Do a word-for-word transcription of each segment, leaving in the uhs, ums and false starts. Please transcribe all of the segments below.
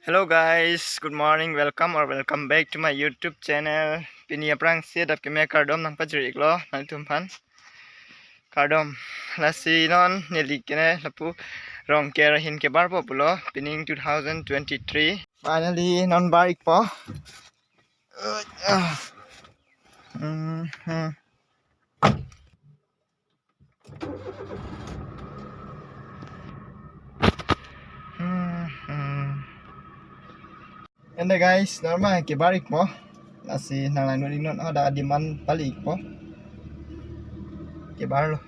Hello guys, good morning, welcome or welcome back to my YouTube channel. Pini aphrangsi adap keme kardom nangpajir-iklo nangtumphan. Kardom. Lasi non neli kene lapu Rongker ahin kebarpo pulo, pining two thousand twenty-three. Finally non bar-ikpo. Mhm. Hmm, hmm. Ante guys, non ma kebar-ikpo. Lasi nanglangdun-iknon, hadak adim an pali-ikpo. Kebarlo.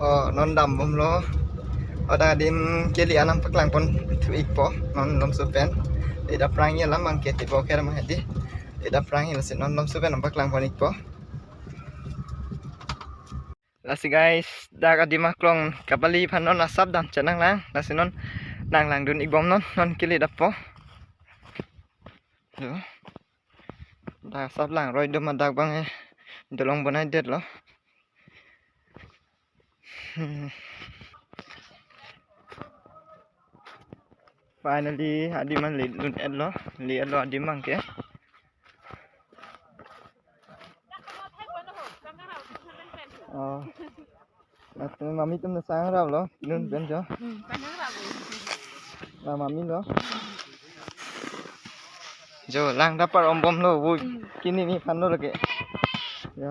Oh, non dambomlo. Hadak adim keli an nangpaklangpon thu-ikpo non lomso pen. Ida prang ya lam angke tipo kher ma hedi. Ida prang ya lasi non lomso pen nangpaklangpon-ikpo. Lasi guys, dak adim aklong kapali aphan non asap dam chenanglang. Lasi non nanglangdun-ikbom non, non kele dappo. Lo. Dak asap langroi dum adak bang eh. Dolong bonaidetlo. Hmm. Finally, adim an le dun-etlo, le-etlo adim an ke. Oh. Lasi mami atum nang sang raplo, nun pen jo. Hmm, sang rap. La mami lo. Jo, lang dapar ombomlo, bu kini ni phan lo lagi. Jo.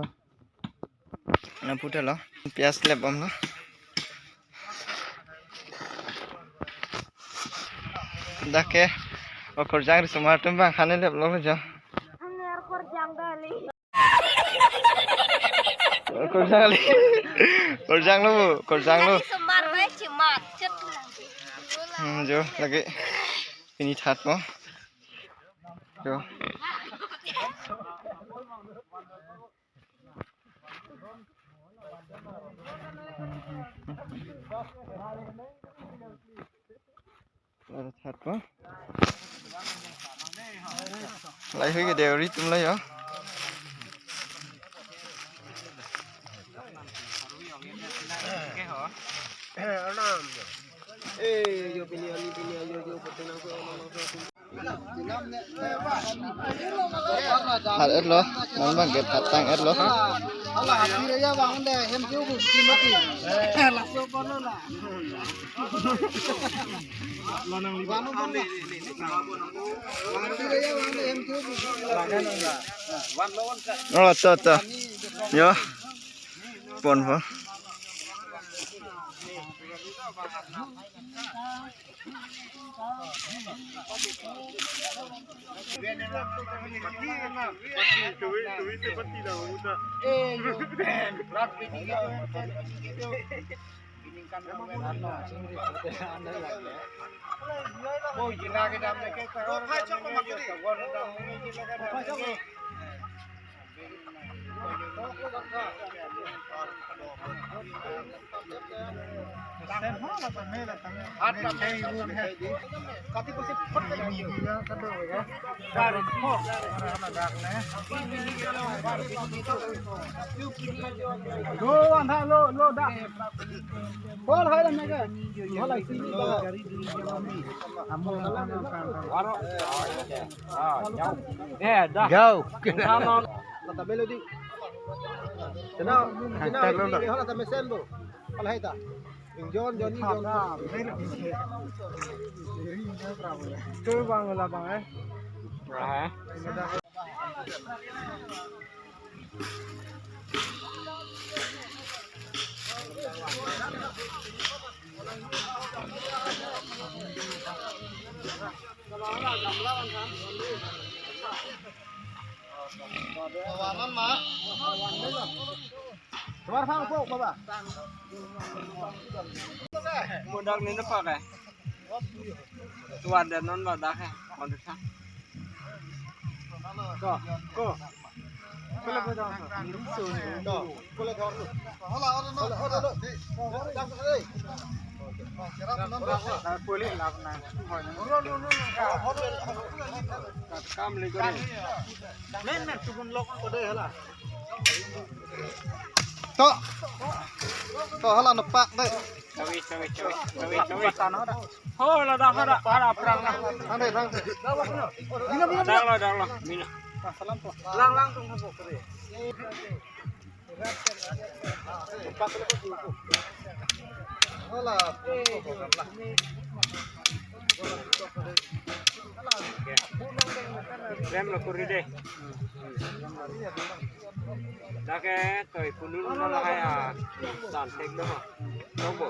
Nangputelo. Pias lep bomlo. Dak ke. O korjang risomar atum bang khane leplo jo. Ang ngar korjang dali. Korjang kali. Korjang lo, korjang lo. Sumar bai chimat chet. Hmm, jo, lagi. Ini that mo. Jo. Ada that mo. Lahei ke Deuri atum lahei ya. Eh, yo pini ani pini ayo yo pati nang ko nang ko. Hat-etlo, non bang ke hat tang-etlo. Ala hati raya bang de hem ju bu kimati. Laso kono la. Oh, to, to. Yo. Pon, pon. Lo, lo, lo, da. Kol hai lam naga. Kol hai sini ba. Aro. Ah, jauh. Eh, dah. Jauh. Kata melodi. Tenang, tenang. Ini hola ta mesen bo. Hola hai ta. Jon, Jon, Jon. Tuh bang, lah bang eh. Berapa? Tomar phang po, baba. Mudak ni depak eh. Tuan dan non badak eh. Kontak sa. Ko, ko. Ko, ko. To. To hala no pak dei. Tawi, tawi, tawi, tawi, tawi. Ho, la dah, dah, dah, dah, perang dah. Thang dei, thang dei. Dah lo, dah lo. Mina. Lang, lang, tung, tung, tung. Rem lo kuri dei. Dak ke toi punun lo lahai a. San thek lo. Tobo.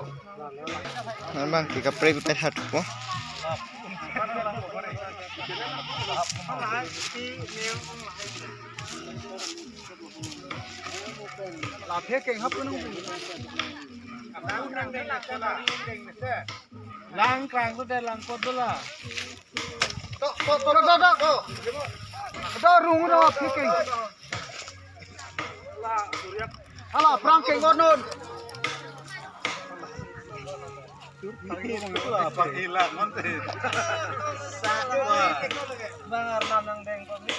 Memang kita prek utai hat po. Laphe keng hap kunung. Lang kang tu dei lang pot dula. Tok, tok, tok, tok, tok. Tok rung tok laphe keng. Hala, perang keng non. Wah, pakilang monte. Sakwa. Bang Arnam nang deng kok ni.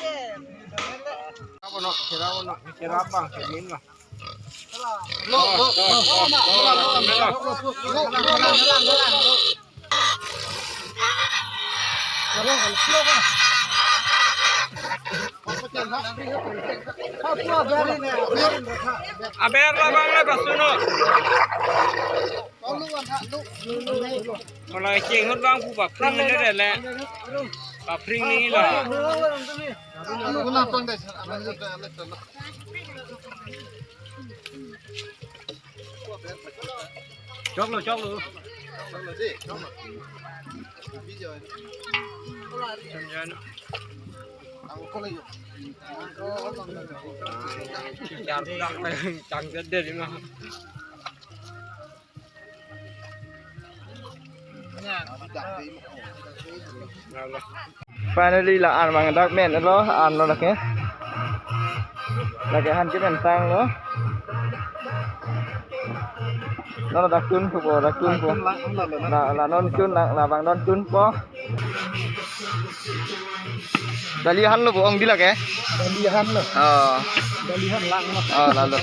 Apa no? Kira apa no? Kira apa? Kira apa? Lo, lo, lo, lo, lo, lo, lo, lo, lo, lo, lo. Aber labang le pasuno. Kalau chinghut bang pu papring ni dei le. Papring ni la. Choklo, choklo. Jan, jan. Chang, chang, chang, chang. Finally la an mang dak men lo, an lo lake. Lake han ke men tang lo. Lo dak tun po, dak tun po. La, la non tun, la, labang non tun po. Dali han lo po ong di lake. Dali han lo. Oh. Dali han lang lo. Oh, lalo.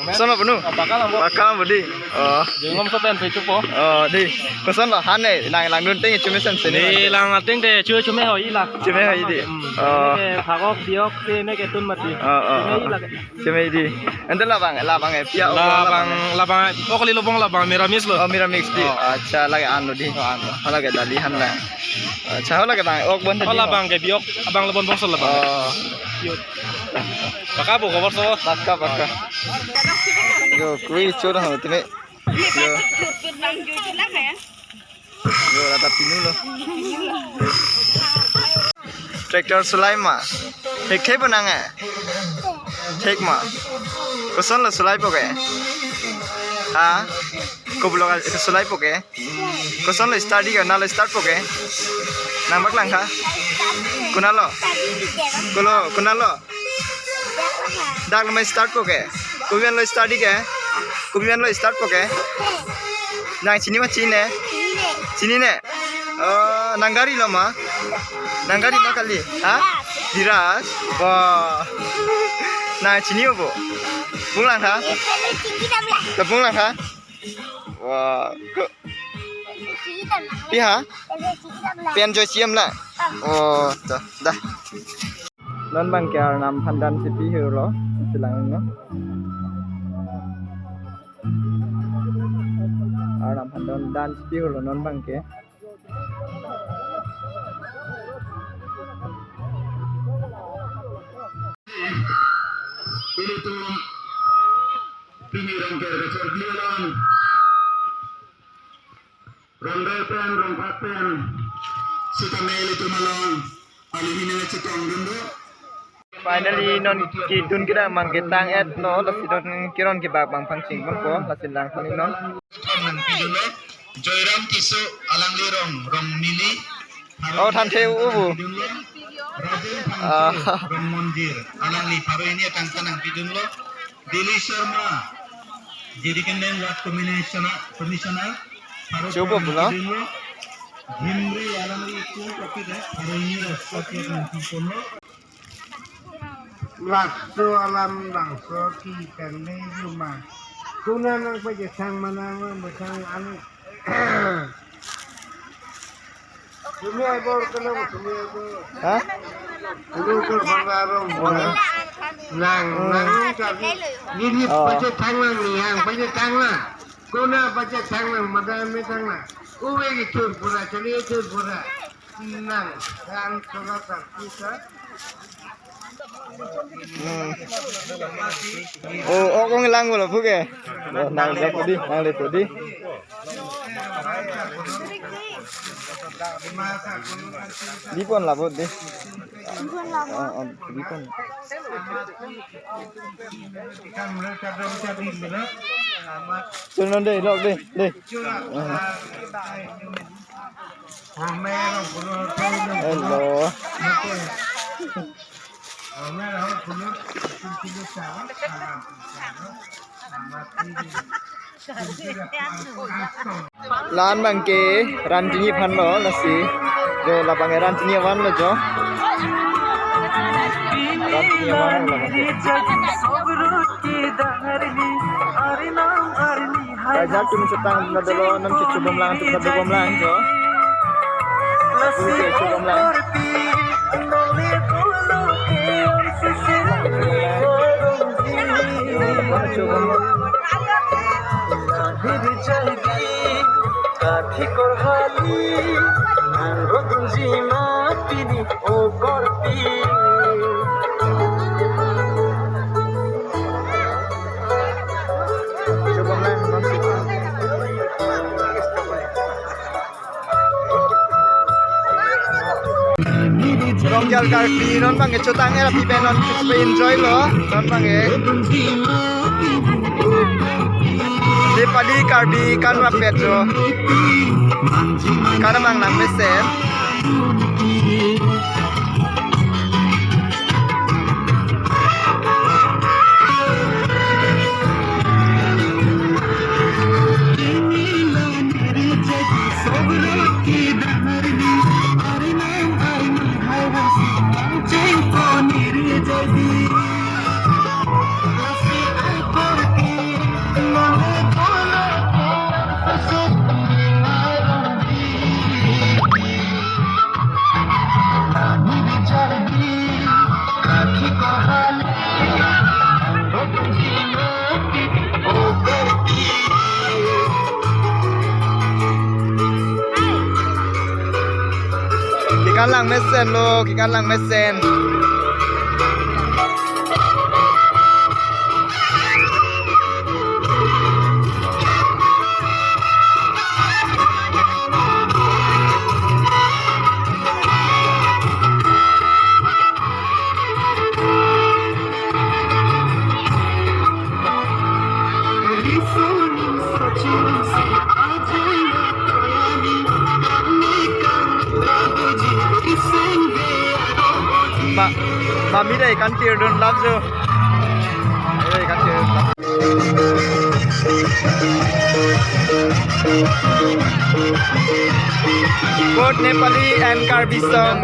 Koson lo punu? Pakal ang bo. Pakal ang bo di. Oh. Jengom sa pen pechu po. Oh, di. Koson lo han ne, lang, langdun teng chumi sen sen. Ni lang ateng te chu chumi ho i la. Chumi ho i di. Hmm. Oh. Ne ke phakok diok te ne ke tun mati. Oh, oh, chumi oh. I la. Chumi di. Ante labang, labang e pia. Labang, labang ok li lobong labang miramis lo. Oh, miramis di. Oh. Acha lake an lo di. Oh, an lo. Lake dali han la. Acha lake bang ok bon. Oh, labang ke biok, abang lobon bongso labang. Oh. Biok. Pakka po khobor so. Pakka, pakka. Yo, kui chot ho tini. Yo. Yo, rata pinu lo. Tractor sulai ma. Thek thek po nang eh. Thek ma. Koson lo sulai po ke? Ha? Kopilo sulai po ke? Koson lo start di ke, nalo start po ke? Nang bak lang ha? Konat lo? Kolo, konat lo? Dak lo ma start po ke? Kopi an lo start di ke? Kopi an lo start po ke? Nang chini ma chini ne? Chini ne? Oh, nang gari lo ma? Nang gari ma kali? Ha? Diras. Wah. Nang chini po? Pung lang ha? To pung lang ha? Wah, ko. Pi ha? Pi an joisi am la? Oh, to, dah. Non bang ke Arnam aphan dan si pi helo, chelang non. Arnam aphan dan si pi helo non bang ke. Ilitum pini rong ker kachor bialan. Rong dai pen, rong phat pen. Sitame ilitum along. Aluhine chetong dun do. Finally, non kedun kedam mang ketang et lo, lasi non keron kebak bang pangcheng bang po, lasi lang puni non. Nang pidun lo, Joyram Tisso alangli rong, rong neli. Oh, thanthe u bu. Pidun lo, Rajen Phangcho, ah, rong monjir, alangli pharo hini atangka nang pidun lo, Dili Sharma, J D Canton Ward Commissioner, Commissioner, Chobo pulo. Himri alangli ikut kopi deh, hari ini rasa kita nanti kono. Laso alam langso ke kang ne juma. Konat nangpachethang ma nang ma bachang anu. Sumi ai bor kelong, sumi ai bor. Ha? Dulu ke bang arong. Oh. Nang, nang, nang, nang, nang, nini. Oh. Pachethang nang, nihang pachethang nang. Konat pachethang nang, madan methang nang. Uwe ke chur pura, chali chur pura. Nang, nang, chura sarkisa. Hmm. Oh, oh, kong lang wala puke. Oh, nang lepo di, nang lepo di. Di pon labot di. Di pon labot. Oh, oh, di pon. Chun non de, lok de, de. Oh. Hello. La-an abangke ran chini aphan lo, lasi. Jo labang ran chini avan lo jo. Ran chini avan lo labang ke. Kaijak atum chetang dolo, non kechobom lang, atum kechobom lang jo. Kechobom lang. Kechobom lang. Rongkal Karbi non abangke chotang era pipe non enjoy lo non abangke. Nepali Karbi kan rapet jo. Kan abang nangmesen. Kekan langmesen lo, kekan langmesen. Ma, mami dei kan tirdun lap jo. Dei kan tirdun lap. Both Nepali and Karbi song.